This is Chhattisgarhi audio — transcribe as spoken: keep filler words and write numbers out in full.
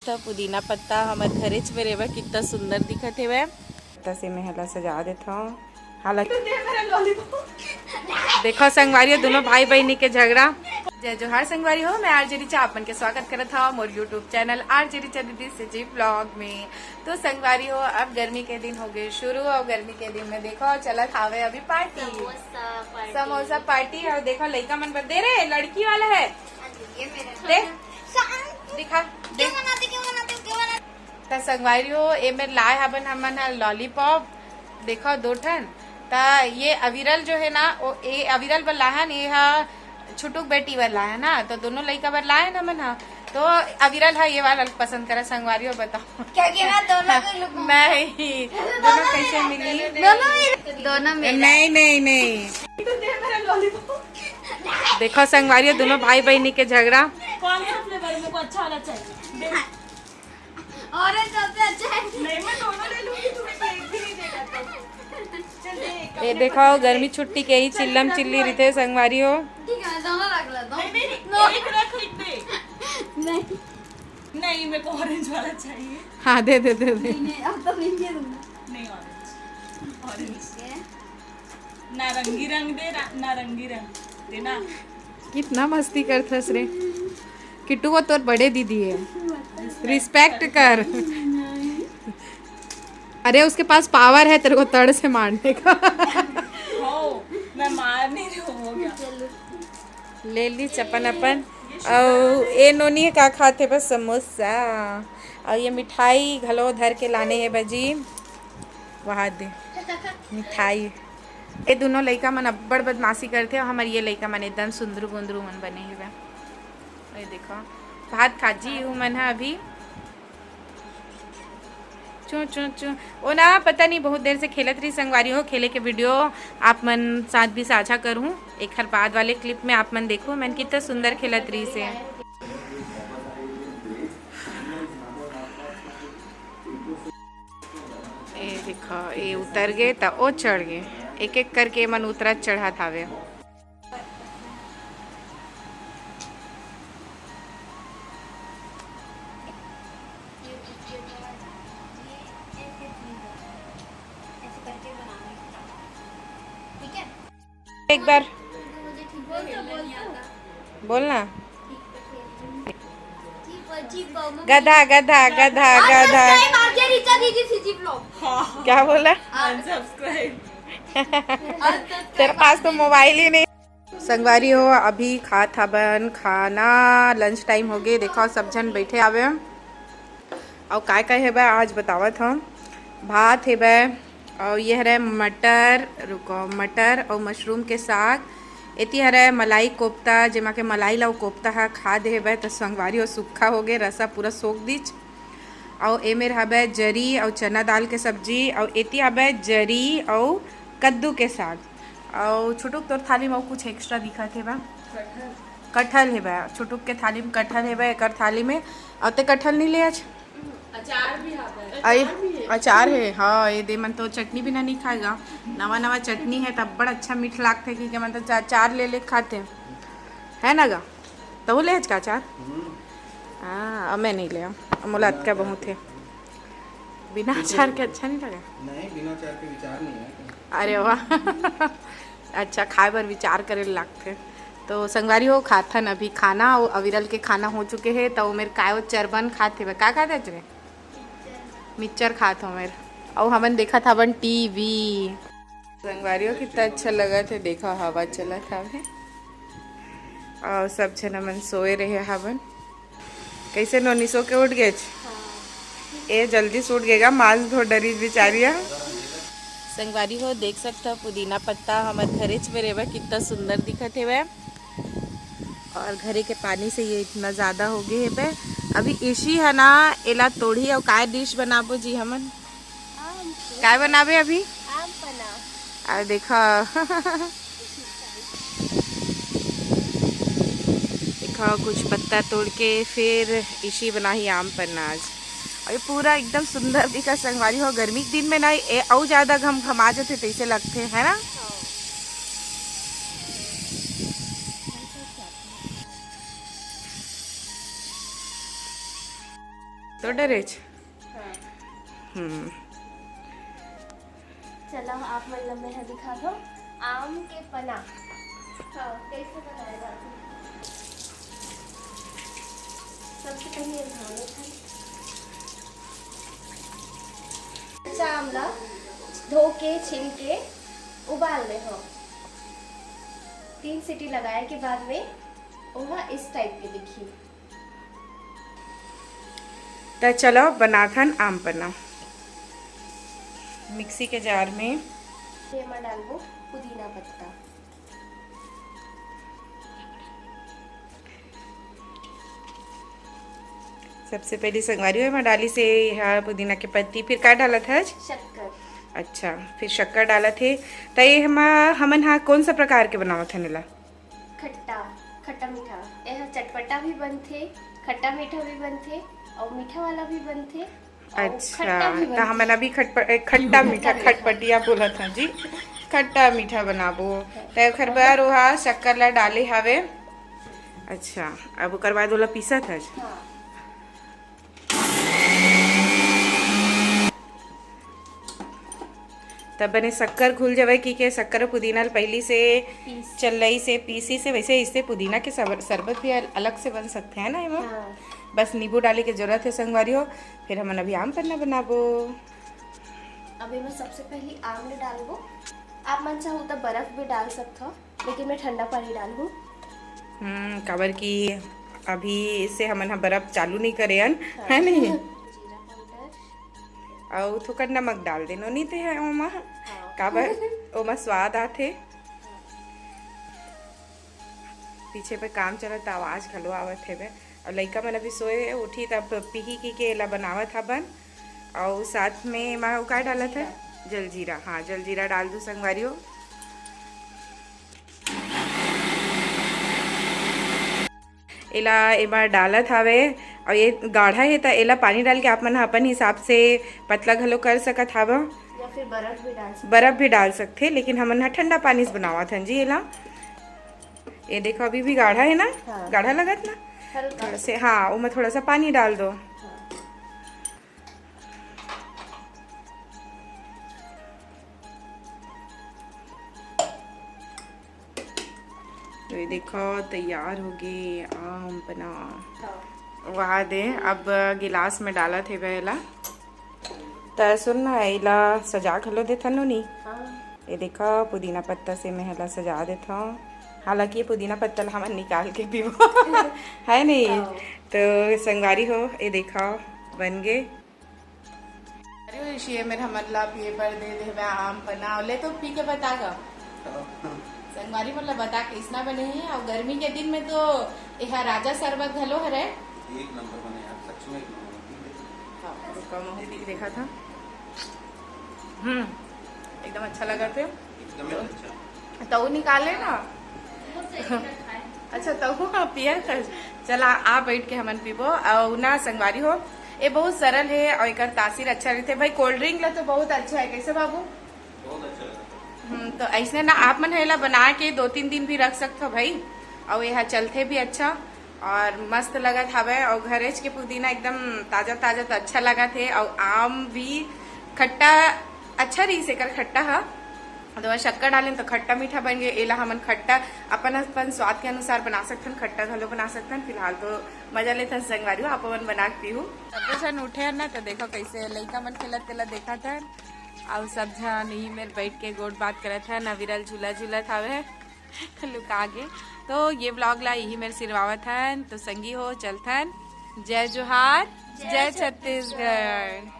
त पुदीना पत्ता हमर घरेच में रेवा कितना सुंदर दिखत हेवय। पत्ता से मैं हला सजा देत हव। हालत देखो संगवारी हो, दोनों भाई बहनी के झगड़ा। जय जोहार संगवारी हो, मैं आरजे रिचा आप मन के स्वागत करत हव मोर YouTube चैनल आरजे रिचा दीदी सीजी ब्लॉग में। तो संगवारी हो, अब गर्मी के दिन हो गए शुरू और गर्मी के दिन में देखो चलत हावे अभी party, samosa party. Samosa party. और देखो लइका मन बर दे रे, लड़की वाला है, ये मेरा। दे, दिखा, दे। क्यों बनाते, क्यों बनाते, क्यों बनाते? त संगवारी हो, ए मेर लाए हबन हमन ह लॉलीपॉप, देखो दो ठन। त ये अविरल जो है ना, ओ, ए अविरल बर लाहन, ये ह छुटुक बेटी बर लाए ना, तो दोनों लइका बर लाए ना हमन ह। तो अविरल ह ये वाला पसंद करा संगवारी हो, बताओ। क्या गिरा दोनों के look? नहीं, दोनों कैसे मिली? दोनों ही, दोनों मिला। नहीं, नहीं, नहीं। देखो संगवारी हो, दोनों भाई बहनी के झगड़ा। कौन सा फ्लेवर मेरे को अच्छा वाला चाहिए? ऑरेंज सबसे अच्छा है। नहीं, मैं दोनों ले लूंगी, तुम्हें तो एक भी नहीं देगा तो। चल दे, एक ये अपने देखो, पसंद गर्मी के। छुट्टी के ही चिल्लम चिल्ली रिथे संगवारी हो। ठीक है, मैं दोनों रख लेता हूँ। नहीं, नहीं, नहीं, एक रख, एक दे। नहीं। नहीं, मेरे को ऑरेंज वाला चाहिए। हाँ, दे दे दे दे। नहीं, नहीं, अब तो नहीं, ये दूंगा। नहीं, ऑरेंज, ऑरेंज। ठीक है। नारंगी रंग दे, रा-, नारंगी रंग दे ना। कितना मस्ती करथस रे किट्टू, वो तोर बड़े दीदी है, रिस्पेक्ट कर। अरे उसके पास पावर है तेरे को तड़ से मारने का। हो, मैं मार नहीं रही हूँ, हो गया। ले ली चपन अपन। अउ ए नोनी का खाथे बस समोसा, अउ ये मिठाई घलो धर के लाने हे बजी। वहा दे मिठाई। ए दोनों लइका मन अब्बड़ बदमाशी करथे, अउ हमर ये लइका मन एकदम सुंदरू गुंदरू मन बने हेवय। ये देखो, भात खाजी उमन ह अभी। चू चू चू। ओ ना, पता नहीं, बहुत देर से खेलत रही संगवारी हो। खेले के वीडियो आप मन साथ भी साझा करूँ, एक हर बाद वाले क्लिप में आप मन देखो, मन कितना सुंदर खेलत रही से। ए देखो, ए उतर गे त ओ चढ़ गे, एक एक करके मन उतरत चढ़त हावे। एक बार बोलना। गधा, गधा, गधा, गधा। क्या बोला? तेरे पास तो मोबाइल ही नहीं। संगवारी हो, अभी खात हबन खाना, लंच टाइम हो गए। देखो, सब झन बैठे हावे। अउ काय काय हेबे, आज बतावत हव। भात हेबे, अउ ये हरे मटर, रुको, मटर अउ मशरूम के साग। एती हरे मलाई कोफ्ता, जेमा के मलाई ला अउ कोफ्ता हा खा दे हेबे, त संगवारी हो, सुक्खा हो गए, रसा पूरा सोख दीच। अउ ए मेर हबे जरी अउ चना दाल के सब्जी, अउ एती हबे जरी अउ कद्दू के साग। अउ छुटुक तोर थाली में अउ कुछ एक्स्ट्रा दिखत हे बा? कटहल हे बा। छुटुक के थाली में कटहल हे बा, एकर थाली में। अउ ते कटहल नहीं ले आज? अचार भी हबे। आई, अचार हे, हाँ, ये दे मन तो चटनी बिना नहीं खाएगा। नवा नवा चटनी है, तब बड़ा अच्छा मीठ लागथे कि के मन तो चा-, चार ले ले खाते। है ना गा? तहु ले आज का अचार? हाँ, अब मैं नहीं ले, अब मोला अतका बहुत है। बिना अचार के अच्छा नहीं लगा। नहीं, बिना अचार के विचार नहीं है। अरे वाह। अच्छा, खाए बर विचार करे ल लागथे। तो संगवारी हो, खाथन अभी खाना, अउ अविरल के खाना हो चुके हे, तो मेर काय वो चरबन खात हे, का खात हे रे? मिक्सचर खात हो मेर। अउ हमन देखत हवन टीवी। संगवारी हो, कितना अच्छा लगत हे, देखा हवा चलत हवे। अउ सब झन हमन सोए रहे हवन। कैसे नोनी सो के उठ गेच? ए जल्दी से उठ गेगा, मांस धो डरी बेचारी ह। संगवारी हो, देख सकता पुदीना पत्ता हमर घरेच में रेवे, कितना सुंदर दिखत हेवे। और घरे के पानी से ये इतना ज्यादा हो गए हेवे। अभी इशी है ना, एला तोड़ी और काय डिश बनाबो जी हमन? आम। काय बनाबे अभी? आम पन्ना। अरे देखा। देखा, कुछ पत्ता तोड़ के फिर इशी बनाही आम पन्ना आज। और ये पूरा एकदम सुंदर दिखा संगवारी हो। गर्मी के दिन में ना, ये अउ ज्यादा घमघमा जथे, तैसे लगथे, है ना? तो डरेच। हाँ। हम्म। चला, आप मन ला मैं ह दिखाथव आम के पना। हाँ, कैसे बनाए जाथे? सबसे पहले ये धो लेथन। कच्चा आम ला धो के, छील के उबाल ले हो। तीन सीटी लगाए के बाद में ओहा इस टाइप के दिखी। त चलो बनाथन आम पन्ना। मिक्सी के जार में एमा डालबो पुदीना पत्ता। सबसे पहली संगवारी हो एमा डाली से यह पुदीना के पत्ती, फिर का डालत हस? शक्कर। अच्छा, फिर शक्कर डालत हे। त ये हम हमन हा कौन सा प्रकार के बनावत हन एला? खट्टा, खट्टा मीठा। यह चटपटा भी बनथे, खट्टा मीठा भी बनथे और मीठा वाला भी बनथे। और अच्छा, खट्टा भी त बनथे। हमन अभी खटप-, ए, खट्टा मीठा, खट्टा मीठा। खटपटिया बोलत हन जी, खट्टा मीठा बनाबो। त ओखर बर ओहा शक्कर ला डाले हवे। अच्छा, अब ओकर बाद ओला पीसत हस। हाँ। तब बने शक्कर घुल जावे कि के शक्कर पुदीना ल पहली से पीस। चल्लई से पीसी से, वैसे इससे पुदीना के सबर-, शरबत भी अल-, अलग से बन सकथे, है ना एमा? हाँ। बस नींबू डाले के जरूरत है संगवारी हो। फिर हमन अभी आम पन्ना बनाबो। अब एमा सबसे पहली आम ल डालबो। आप मन चाहो त बर्फ भी डाल सकथो, लेकिन मैं ठंडा पानी डालहूँ। हम्म, काबर कि अभी से हमन ह बर्फ चालू नहीं करे हन, हाँ। है नहीं? जीरा पाउडर। अउ थोकन नमक डाल देनो, नहीं ते है ओमा। हाँ। काबर ओमा स्वाद आथे। पीछे पे काम चलत, आवाज घलो आवत हेवे। अउ लइका मन अभी सोए हे, उठी तब पीही की के एला बनावत हबन। अउ साथ में एमा अउ का डालत है? जलजीरा। जलजीरा, हाँ, जलजीरा डाल दू संगवारी हो। एला एमा डालत हावे, अउ ये गाढ़ा हे, त एला पानी डाल के आप मन ह अपन हिसाब से पतला घलो कर सकत हाव। या फिर बर्फ भी डाल सकते। बर्फ भी डाल सकथे, लेकिन हमन ह ठंडा पानी से बनावत हन जी एला। ये देखो, अभी भी गाढ़ा है ना? हाँ। गाढ़ा लगत ना? हल्का। थोड़ा से, हाँ, ओमा थोड़ा सा पानी डाल दो। हाँ। तो ये देखो, तैयार हो गए आम पना। हाँ। वाह दे, अब गिलास में डालत हे एला। त सुन ना, एला सजा घलो देथन नोनी। हाँ। ये देखा, पुदीना पत्ता से मैं एला सजा देथव। हालांकि ये पुदीना पत्ता ला हमन निकाल के पीबो, है नहीं? हाँ। तो संगवारी हो, ये देखा, बन गे। अरे, ये मेर हमन ला पिए बर दे देवे आम पना, ले तो पी के बता गा। संगवारी मन ला बता कइसना बने हे, अउ गर्मी के दिन में तो एहा राजा शरबत घलो हरे। एक नंबर बने यार, सच में एक नंबर। हाँ, रुका, महू पी के देखा था। हम्म, एकदम अच्छा लगा थे। एकदम अच्छा। तो वो निकाले ना। अच्छा, तो वो पिया कर। चला, आ बैठ के हमन पीबो। अउ ना संगवारी हो, ये बहुत सरल है अउ एकर तासीर अच्छा रहथे। भाई, कोल्ड ड्रिंक ला तो बहुत अच्छा है, कैसे बाबू? बहुत अच्छा लगा। हम्म, तो ऐसने ना आप मन ह एला बना के दो तीन दिन भी रख सकथो भाई, अउ एहा चलथे भी अच्छा अउ मस्त लगत हवय। अउ घरेच के पुदीना एकदम ताजा ताजा तो अच्छा लगत हे, अउ आम भी खट्टा अच्छा रहीस एकर खट्टा ह, तो शक्कर डालेन तो खट्टा मीठा बन गए। एला हमन खट्टा अपन अपन स्वाद के अनुसार बना सकथन, खट्टा घलो बना सकथन। फिलहाल तो मजा लेथन संगवारी हो, आप मन बना के पीहू। सब्बो झन उठे हन ना, तो देखो कैसे लइका मन खेलत तेला देखत हन। अउ सब झन इही मेर बैठ के गोठ बात करत हन, अविरल झूला झूलत हावे, लुका गे। तो ये vlog ला इही मेर सिरवावत हन। तो संगी हो, चलथन। जय जोहार, जय जय छत्तीसगढ़।